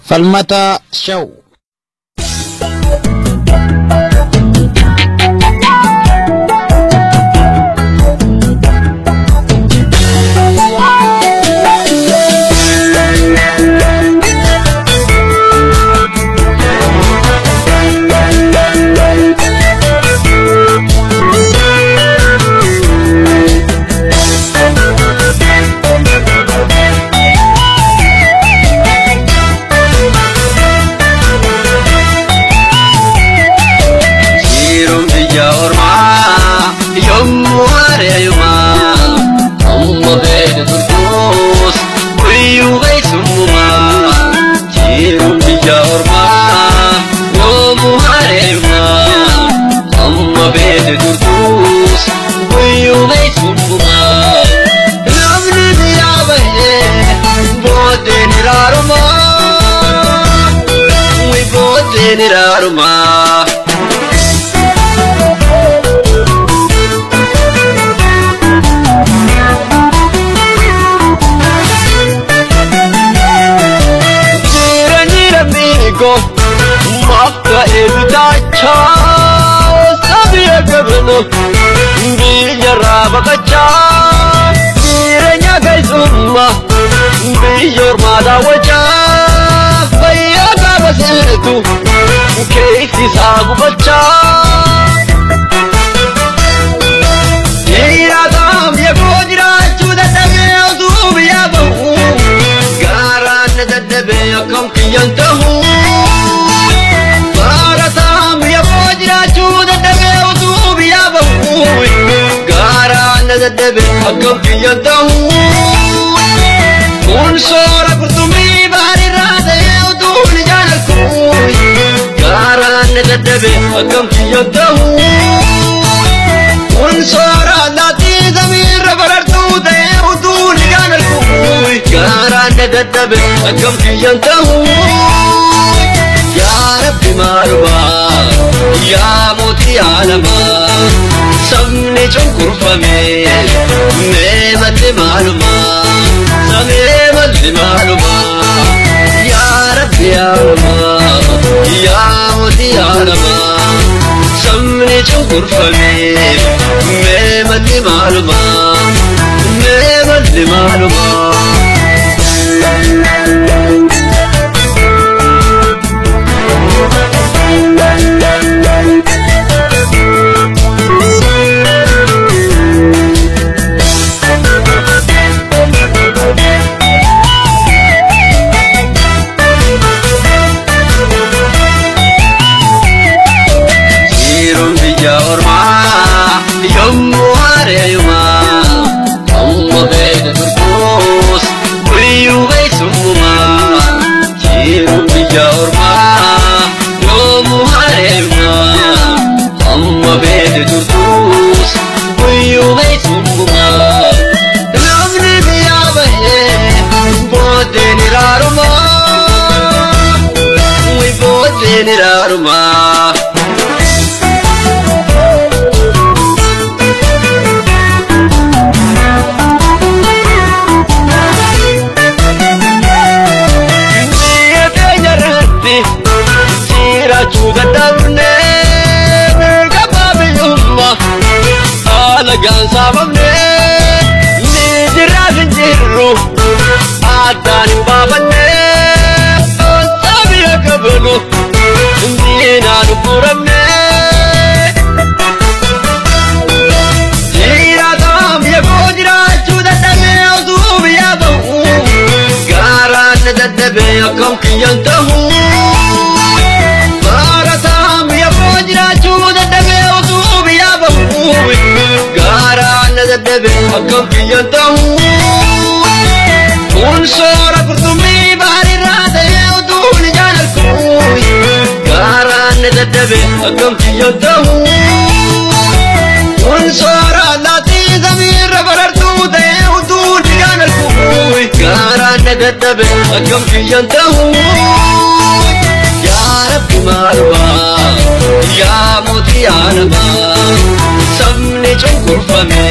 Falmata Show. Niraruma Jira nira migo Makka edutacha Sabiya gabno Biya rabakacha Jira nyagai summa Biyor madawacha Fayya gabasitu Keisi saagu bacha Jiraataam yakoo jiraachuu dadhabee osoo biyyaa bahu Gaaraan na dadhabee akkam kiyyan tahu Baarataam yakoo jiraachuu dadhabee osoo biyyaa bahu Gaaraan na dadhabee akkam kiyyan tahu Kun soora qurxummii baarirraa ta'ee utuu ni jaallattu Gaaraan na dadhabee akkam kiyyan tahu Kun soora allaattii samiirra barartuu ta'ee utuu ni jaallattu Gaaraan na dadhabee akkam kiyyan tahu Yaa Rabbi maalumaa yaa mootii aalamaa sabni cunqurfame mee malli maalumaa samee malli maalumaa yaa Rabbi aalamaa yaa mootii aalamaa sabni cunqurfame mee malli maalumaa mee malli maalumaa. Niraruma Biyya keenya irratti jiraachuu dadhabne mirga biyyummaa alagaan saamamne ni jirraaf hin jirru addaan hin baafanne sabiya qabnu. Diinaan guuramne Jiraataam yakoo jiraachuu dadhabee osoo biyyaa bahu Gaaraan na dadhabee akkam kiyyan tahu Baarataam yakoo jiraachuu dadhabee osoo biyyaa bahu Gaaraan na dadhabee akkam kiyyan tahu Kun soora qurxummii baarirraa ta'ee utuu ni jaallattu Gaaraan na dadhabee akkam kiyyan tahu Kun soora allaattii samiirra barartuu ta'ee utuu ni jaallattu Gaaraan na dadhabee akkam kiyyan tahu Yaa Rabbi maalumaa yaa mootii aalamaa sabni cunqurfame.